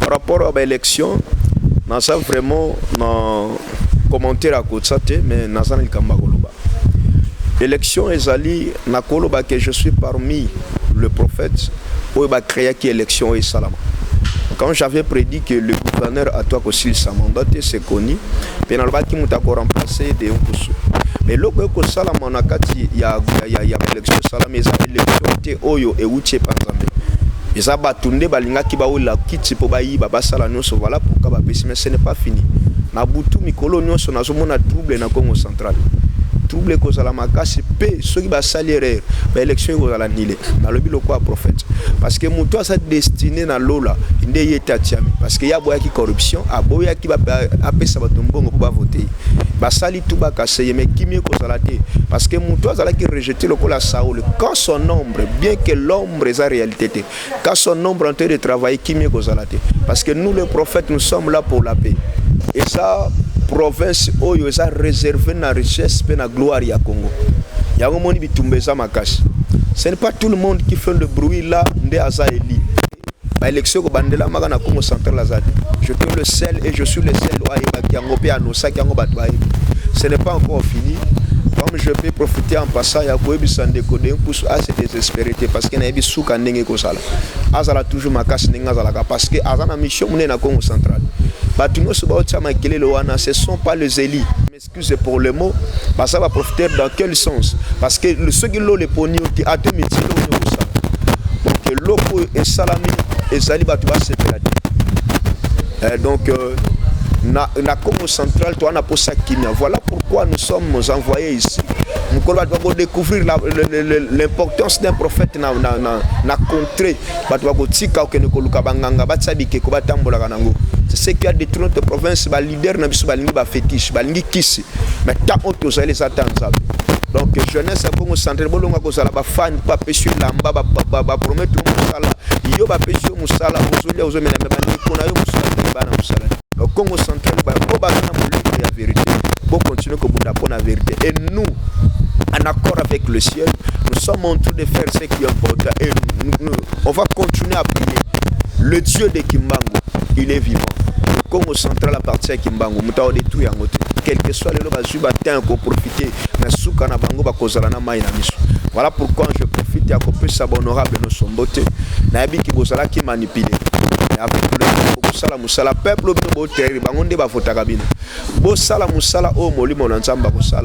Par rapport à baélection, naza vraiment na commentaire ya kotia te, mais naza na likambo ya koloba. Élection ezali, nakoloba ke je suis parmi le prophète oyo bacréaki élection oyo esalama. Quand j'avais prédit que le gouverneur Atou akosilisa mandat te, c'est connu, mpe nalobaki moto akoremplace de Nkusu. Mais eloko ekosalama na kati ya baélection esalami, eza élection te oyo ewuti epa Nzambe. Eza bato nde balingaki baola kiti mpo bayiba, basala nyonso. Voilà pourquoi bapesi, mais ce n'est pas fini. Na butu, mikolo nyonso nazomona trouble na Congo Central. Trouble ekozala makasi, mpe soki basali erreur, baélection ekozala annulé. Nalobi lokola prophète, parce que moto aza destiné na lola nde ye te atiami, parce que ye aboyaki corruption, aboyaki apesa bato mbongo mpo bavote ye. Basali tu bakase ye, mais kimi ekozala te, parce que moto azalaki rejeté lokola Saoul. Quand son ombre, bien que l'ombre eza réalité te, quand son ombre en train de travailler, kimi ekozala te, parce que nous, les prophètes, nous sommes là pour la paix. Eza province oyo eza réservé na richesse mpe na gloire ya Congo. Yango moni bitumba eza makasi. Ce n'est pas tout le monde qui fait le bruit là nde aza élu. Baélection ekobandelamaka na Congo Central aza te. J'étais le seul et je suis le seul oyo ayebaki yango mpe anosaki yango. Bato bayebi, ce n'est pas encore fini. Comme je peux profiter en passant ya koyebisa ndeko de Nkusu ase désespéré te, parce que nayebi suka ndenge ekozala. Azala toujours makasi ndenge azalaka, parce que aza na mission monene na Congo Central. Bato nyonso baotia makelele wana, ce sont pas les élus, m'excuse pour le mot, baza baprofiter. Dans quel sens? Parce que soki lolo eponi yo te, ate métier oyo okosala. Donc eloko oyo esalami ezali bato basepela te. Donc na Congo Central, toza na posa kimia. Voilà pourquoi nous sommes envoyés ici. Mokolo bato bakodécouvrir l'importance d'un prophète na contrée, bato bakotika kokende koluka banganga batia bikeko batambolaka nango. C'est ce qui a détruit notre province. Baleader na biso balingi bafétiche, balingi kisi, mais tant oyo tozali eza ta Nzambe. Donc jeunesse ya Congo Central, bolonga kozala bafani mpo bapesi yo elamba, bapromettre yo mosala. Yo bapesi yo mosala, ozolia, ozomela, me bandeko na yo mosala te, bana mosala te. Donc Congo Central, po baza na molimo ya vérité, bocontinue kobunda mpo na vérité. Et nous, en accord avec le ciel, nous sommes en train de faire ce qui est important et nous, on va continuer à prier. Le Dieu de Kimbangu, il est vivant. Le Congo Central appartient à Kimbangu. Moto aodétruire yango te, quel que soit lelo bazwi batin koprofite na suka na bango, bakozala na mai na miso. Voilà pourquoi je profite ya kopesa bahonorable nyonso mbote. Nayebiki bozalaki manipulé, avec le bokosala mosala. Peuple, bino boterri bango nde bavotaka bino. Bosala mosala oyo molimo na Nzambe akosala.